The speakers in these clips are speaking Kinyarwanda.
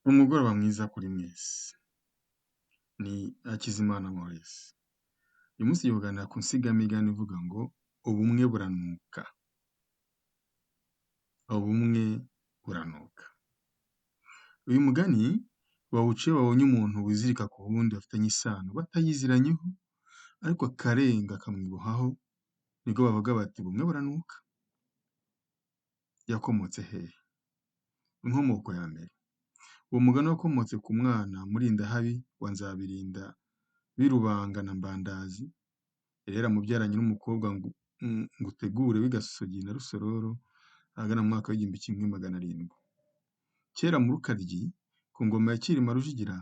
Umugoroba mwiza kuri mwese. Ni Hakizimana Maurice. Uyu munsi tugiye kuganira ku nsigamigani ivuga ngo ubumwe buranuka. Ubumwe buranuka. Uyu mugani bawuca iyo babonye umuntu wizirika ku wundi bafitanye isano batayiziranyeho ariko akarenga akamwibohaho, nibwo bavuga bati ubumwe buranuka. Yakomotse hehe? Inkomoko ya mbere. Uwo mugani wakomotse ku mwana Murindahabi wa Nzabirinda w'i Rubanga na Mbandazi, yari yaramubyaranye n'umukobwa Ngutegure w'i Gasogi na Rusororo, ahagana mu mwaka w'1700. Kera mu Rukaryi, ku ngoma ya Cyilima Rujugira,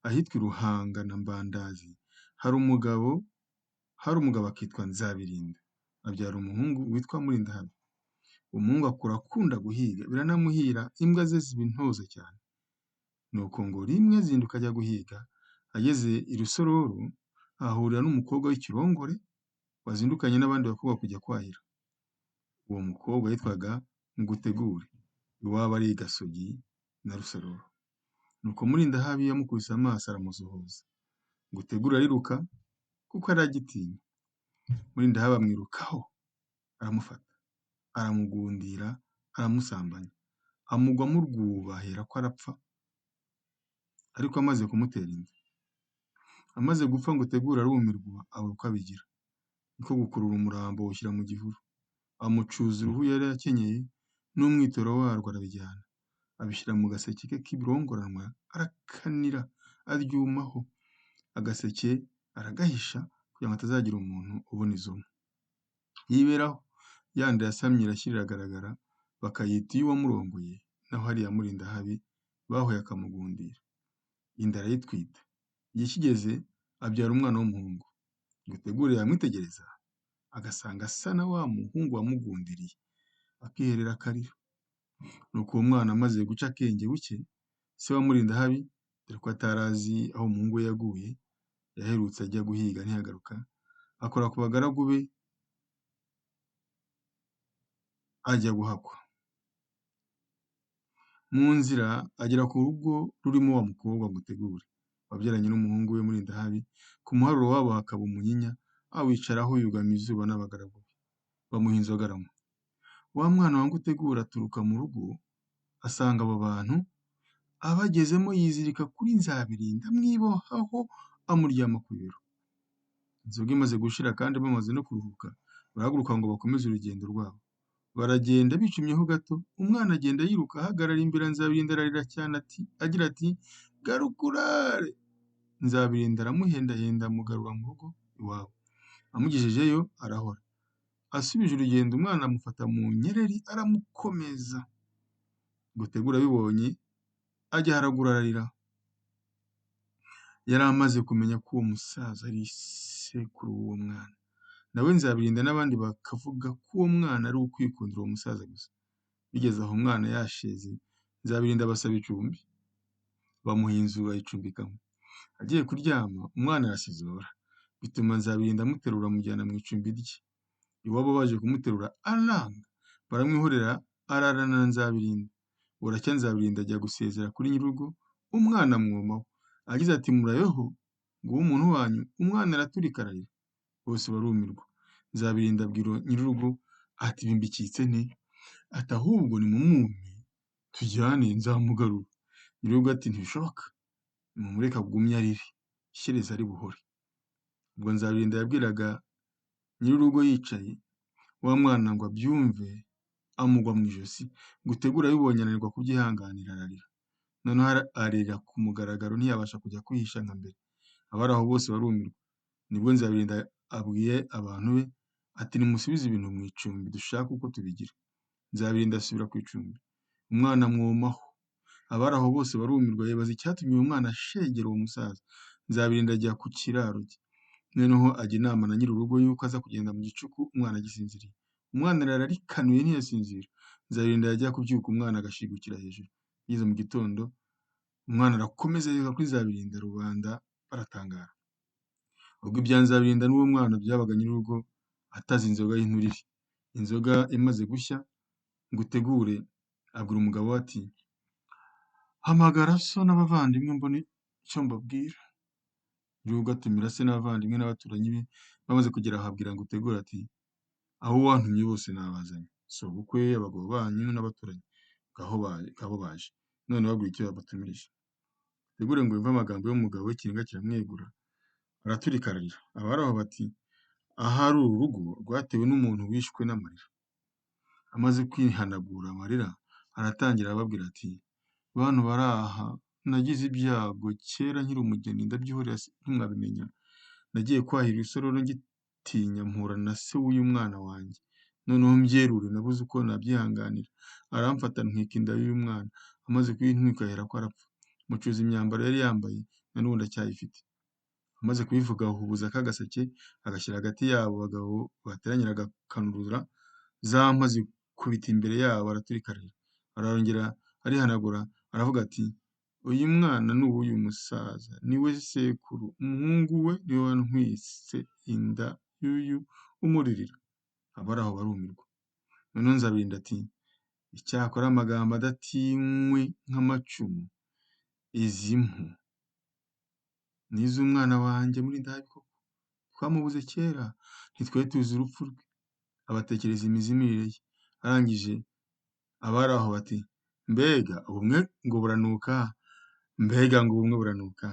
ahitwa i Ruhanga na Mbandazi, hari umugabo akitwa Nzabirinda, abyara umuhungu witwa Murindahabi. Umuhungu akura akunda guhiga, biranamuhira, imbwa ze ziba intozo cyane. Nuko ngo rimwe azinduka ajya guhiga, ageze i Rusororo ahahurira n'umukobwa w'ikirongore wazindukanye n'abandi bakobwa kujya kwahira. Uwo mukobwa yitwaga Ngutegure, iwabo ari i Gasogi na Rusororo. Nuko Murindahabi amukubise amaso aramusuhuza. Ngutegure ariruka kuko yari agitinya. Murindahabi amwirukaho aramufata, aramugundira, aramusambanya, amugwamo urwuba aherako arapfa, ariko amaze kumutera inda. Amaze gupfa Ngutegure arumirwa abura uko abigira. Niko gukurura umurambo awushyira mu gihuru, amucuza uruhu yari akenyeye n'umwitero warwo arabijyana, abishyira mu gaseke ke k'ibirongoranwa arakanira aryumaho, agaseke aragahisha kugira ngo hatazagira umuntu ubona izo mpu. Yiberaho, ya nda yasamye irashyira iragaragara, bakayita iy'uwamurongoye, naho ari iya Murindahabi bahuye akamugundira. Inda arayitwita, igihe kigeze abyara umwana w'umuhungu. Ngutegure yamwitegereza agasanga asa na wa muhungu wamugundiriye, akiherera akarira. Nuko uwo mwana amaze guca akenge buke, se wa Murindahabi, dore ko atari azi aho umuhungu we yaguye, yaherutse ajya guhiga ntiyagaruka, akora ku bagaragu be ajya guhakwa. Mu nzira agera ku rugo rurimo wa mukobwa Ngutegure, wabyaranye n'umuhungu we Murindahabi, ku muharuro wabo hakaba umunyinya, awicaraho yugama izuba n'abagaragu be, bamuha inzoga aranywa. Wa mwana wa Ngutegure aturuka mu rugo asanga abo bantu, abagezemo yizirika kuri Nzabirinda amwibohaho amuryama ku bibero. Inzoga imaze gushira kandi bamaze no kuruhuka, barahaguruka ngo bakomeze urugendo rwabo. Baragenda bicumyeho gato, umwana agenda yiruka ahagarara imbere ya Nzabirinda ararira cyane agira ati garuka urare! Nzabirinda aramuhendahenda amugarura mu rugo iwabo. Amugejejeyo arahora. Asubije urugendo umwana amufata mu nyereri aramukomeza. Ngutegure abibonye ajya haraguru ararira. Yari amaze kumenya ko uwo musaza ari sekuru w'uwo mwana. Nawe Nzabirinda n'abandi bakavuga ko uwo mwana ari ukwikundira uwo musaza gusa. Bigeze aho umwana yasheze, Nzabirinda abasaba icumbi. Bamuha inzu ayicumbikamo. Agiye kuryama, umwana arasizora, bituma Nzabirinda amuterura amujyana mu icumbi rye. Iwabo baje kumuterura aranga, baramwihorera ararana na Nzabirinda. Buracya Nzabirinda ajya gusezera kuri nyir'urugo, umwana amwomaho. Agize ati murabeho, nguwo umuntu wanyu, umwana araturika ararira. Bose barumirwa. Nzabirinda abwira nyir'urugo ati ibi mbikitse nte? Ati ahubwo nimumumpe tujyane nzamugarura. Nyir'urugo ati ntibishoboka, nimumureke agumye arire, ishyerezo ari buhore. Ubwo Nzabirinda yabwiraga nyir'urugo yicaye, wa mwana ngo abyumve amugwa mu ijosi. Ngutegure abibonye ananirwa kubyihanganira ararira. Noneho arira ku mugaragaro ntiyabasha kujya kwihisha nka mbere. Abari aho bose barumirwa. Nibwo Nzabirinda abwiye abantu be ati nimusubize ibintu mu icumbi dushake uko tubigira. Nzabirinda asubira ku icumbi, umwana amwomaho. Abari aho bose barumirwa, yibaza icyatumye uwo mwana ashegera uwo musaza. Nzabirinda ajya ku kiraro cye. Noneho ajya inama na nyir'urugo yuko aza kugenda mu gicuku umwana agisinziriye. Umwana arara arikanuye ntiyasinzira. Nzabirinda yajya kubyuka umwana agashigukira hejuru. Bigeze mu gitondo umwana arakomeza yiruka kuri Nzabirinda, rubanda baratangara. Ubwo ibya Nzabirinda n'uwo mwana byabaga nyir'urugo atazi inzoga y'inturire. Inzoga imaze gushya, Ngutegure abwira umugabo we ati Hamagara so n'abavandimwe mbone icyo mbabwira. Nyir'urugo atumira se n'abavandimwe n'abaturanyi be, bamaze kugera aho abwira Ngutegure ati aho wantumye bose nabazanye, sobukwe, abagabo banyu n'abaturanyi, ngabo baje, none babwire icyo babatumirije. Ngutegure ngo yumve amagambo y'umugabo we ikiniga kiramwegura, araturika ararira. Abari aho bati ahari uru rugo rwatewe n'umuntu wishwe n'amarira. Amaze kwihanagura amarira, aratangira arababwira ati bantu bari aha, nagize ibyago kera nkiri umugeni ndabyihorera ntimwabimenya. Nagiye kwahira isororo ngitinya mpura na se w'uyu mwana wanjye. Noneho mbyerure nabuze uko nabyihanganira. Aramfata ntwika inda y'uyu mwana. Amaze kuyintwika aherako arapfa. Mucuza imyambaro yari yambaye na n'ubu ndacyayifite. Amaze kubivuga ahubuza ka gaseke agashyira hagati yabo bagabo bateranye agakanurura za mpa zikubita imbere yabo araturika ararira. Arongera arihanagura aravuga ati uyu mwana ni uw'uyu musaza, ni we sekuru, umuhungu we ni we wantwise inda y'uyu umuririra. Abari aho barumirwa. Noneho Nzabirinda ati icyakora amagambo adatinywe nk'amacumu, izi mpu ni iz'umwana wanjye Murindahabi koko, twamubuze kera ntitwari tuzi urupfu rwe. Abatekereza imizimirire ye. Arangije abari aho bati mbega ubumwe ngo buranuka, mbega ngo ubumwe buranuka.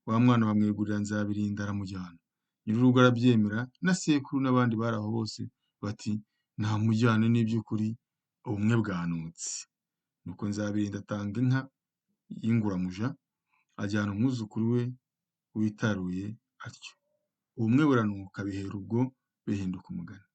Wa mwana bamwegurira Nzabirinda aramujyana. Nyir'urugo arabyemera na sekuru n'abandi bari aho bose bati namujyane n'iby'ukuri ubumwe bwanutse. Nuko Nzabirinda atanga inka y'inguramuja ajyana umwuzukuru we witaruye atyo. Ubumwe buranuka bihera ubwo bihinduka umugani.